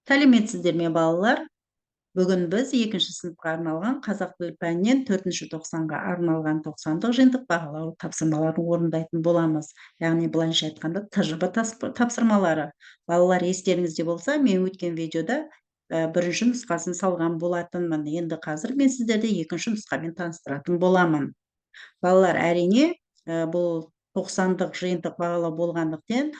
Сәлеметсіздер ме, балалар! Бүгін біз екінші сыныпқа арналған қазақ тілі пәнінен төртінші тоқсанға арналған тоқсандық жиынтық бағалау тапсырмаларын орындайтын боламыз. Яғни, былайынша айтқанда, ТЖБ тапсырмалары. Балалар, естеріңізде болса, мен өткен видеода бірінші нұсқасын салған болатынмын. Енді қазір мен сіздерді екінші нұсқамен таныстыратын боламын. Балалар, әрине, бұл тоқсандық жиынтық бағалау болғандықтан,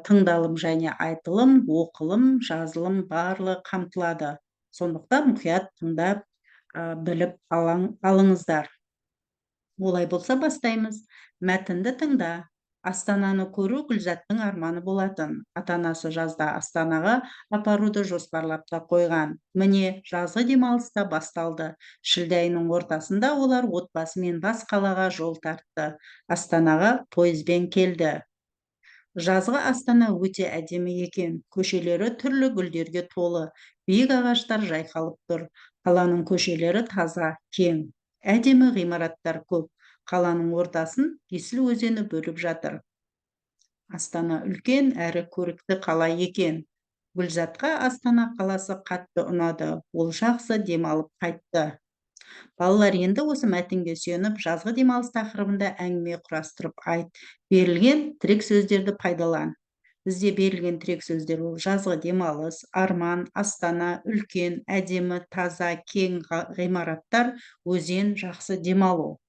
тыңдалым және айтылым, оқылым, жазылым барлығы қамтылады. Сондықтан мұқият тыңдап, біліп алыңыздар. Олай болса, бастаймыз. Мәтінді тыңда. Астананы көру Гүлзаттың арманы болатын. Ата анасы жазда Астанаға апаруды жоспарлап та қойған. Міне, жазғы демалыс та басталды. Шілде айының ортасында олар отбасымен бас қалаға жол тартты. Астанаға пойызбен келді. Жазғы Астана өте әдемі екен. Көшелері түрлі гүлдерге толы, биік ағаштар жайқалып тұр. Қаланың көшелері таза, кең, әдемі ғимараттар көп. Қаланың ортасын Есіл өзені бөліп жатыр. Астана үлкен әрі көрікті қала екен. Гүлзатқа Астана қаласы қатты ұнады. Ол жақсы демалып қайтты. Балалар, енді осы мәтінге сүйеніп, жазғы демалыс тақырыбында әңгіме құрастырып айт. Берілген тірек сөздерді пайдалан. Бізде берілген тірек сөздер ол: жазғы демалыс, арман, Астана, үлкен, әдемі, таза, кең, ғимараттар, өзен, жақсы демалу.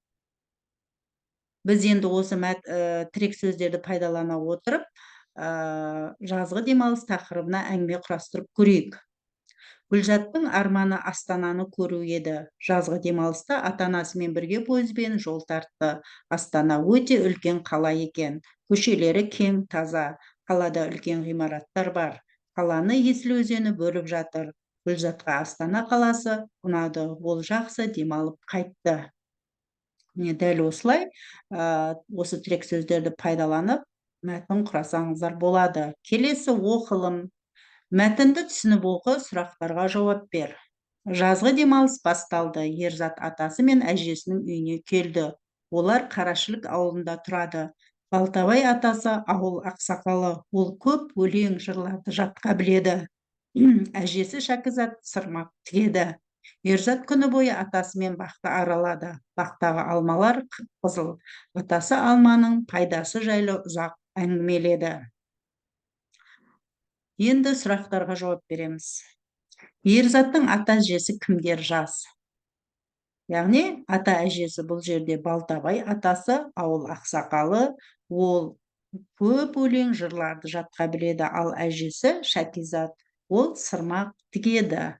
Біз енді осы тірек сөздерді пайдалана отырып, жазғы демалыс тақырыбына әңгіме құрастырып көрейік. Гүлзаттың арманы Астананы көру еді. Жазғы демалыста ата анасымен бірге пойызбен жол тартты. Астана өте үлкен қала екен. Көшелері кең, таза. Қалада үлкен ғимараттар бар. Қаланы Есіл өзені бөліп жатыр. Гүлзатқа Астана қаласы ұнады. Ол жақсы демалып қайтты. Міне, дәл осылай осы тірек сөздерді пайдаланып, мәтін құрасаңыздар болады. Келесі оқылым. Мәтінді түсініп оқы, сұрақтарға жауап бер. Жазғы демалыс басталды. Ерзат атасы мен әжесінің үйіне келді. Олар Қарашілік ауылында тұрады. Балтабай атасы ауыл ақсақалы. Ол көп өлең, жырларды жатқа біледі. Әжесі Шәкізат сырмақ тігеді. Ерзат күні бойы атасымен бақты аралады. Бақтағы алмалар қып-қызыл. Атасы алманың пайдасы жайлы ұзақ әңгімеледі. Енді сұрақтарға жауап береміз. Ерзаттың ата әжесі кімдер, жаз. Яғни, ата әжесі бұл жерде Балтабай атасы ауыл ақсақалы, ол көп өлең, жырларды жатқа біледі, ал әжесі Шәкизат, ол сырмақ тігеді.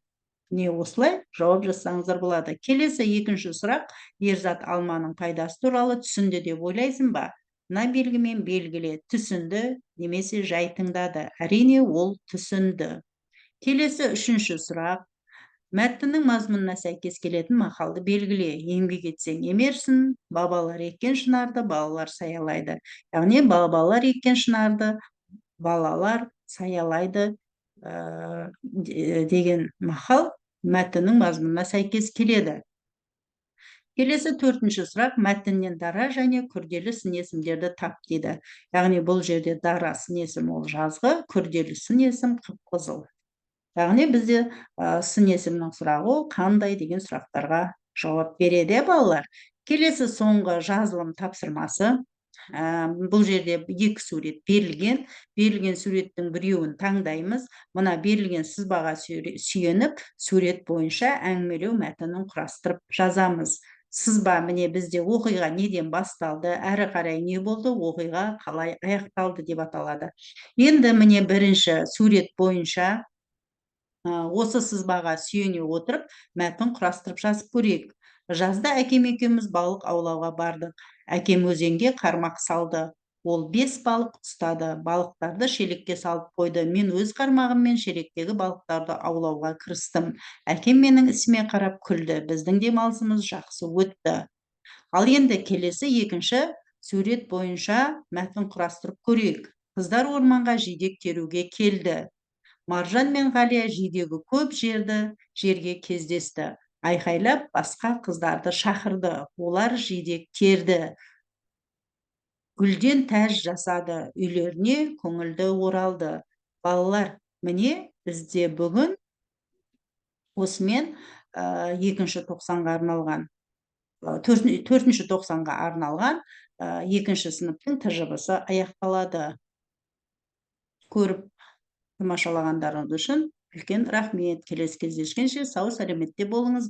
Міне, осылай жауап жазсаңыздар болады. Келесі екінші сұрақ: Ерзат алманың пайдасы туралы түсінді деп ойлайсың ба? Мына белгімен белгіле: түсінді немесе жай тыңдады. Әрине, ол түсінді. Келесі үшінші сұрақ: мәтіннің мазмұнына сәйкес келетін мақалды белгіле. Еңбек етсең, емерсің, бабалар еккен шынарды балалар саялайды. Яғни, бабалар еккен шынарды балалар саялайды деген мақал мәтіннің мазмұнына сәйкес келеді. Келесі төртінші сұрақ: мәтіннен дара және күрделі сын есімдерді тап дейді. Яғни, бұл жерде дара сын есім ол жазғы, күрделі сын есім қып қызыл. Яғни, бізде сын есімнің сұрағы ол қандай деген сұрақтарға жауап береді, иә, балалар? Келесі соңғы жазылым тапсырмасы. Бұл жерде екі сурет берілген. Берілген суреттің біреуін таңдаймыз. Мына берілген сызбаға сүйеніп, сурет бойынша әңгімелеу мәтінін құрастырып жазамыз. Сызба, міне, бізде оқиға неден басталды, әрі қарай не болды, оқиға қалай аяқталды деп аталады. Енді, міне, бірінші сурет бойынша осы сызбаға сүйене отырып, мәтін құрастырып жазып көрейік. Жазда әкем екеуміз балық аулауға бардық. Әкем өзенге қармақ салды. Ол бес балық ұстады. Балықтарды шелекке салып қойды. Мен өз қармағыммен шелектегі балықтарды аулауға кірістім. Әкем менің ісіме қарап күлді. Біздің демалысымыз жақсы өтті. Ал енді келесі екінші сурет бойынша мәтін құрастырып көрейік. Қыздар орманға жидек теруге келді. Маржан мен Ғалия жидегі көп жерге кездесті. Айқайлап, басқа қыздарды шақырды. Олар жидек терді, гүлден тәж жасады, үйлеріне көңілді оралды. Балалар, міне. Бізде бүгін осымен екінші тоқсанға арналған, төртінші тоқсанға арналған екінші сыныптың ТЖБ-сы аяқталады. Көріп тамашалағандарыңыз үшін үлкен рахмет. Келесі кездескенше сау сәлеметте болыңыз.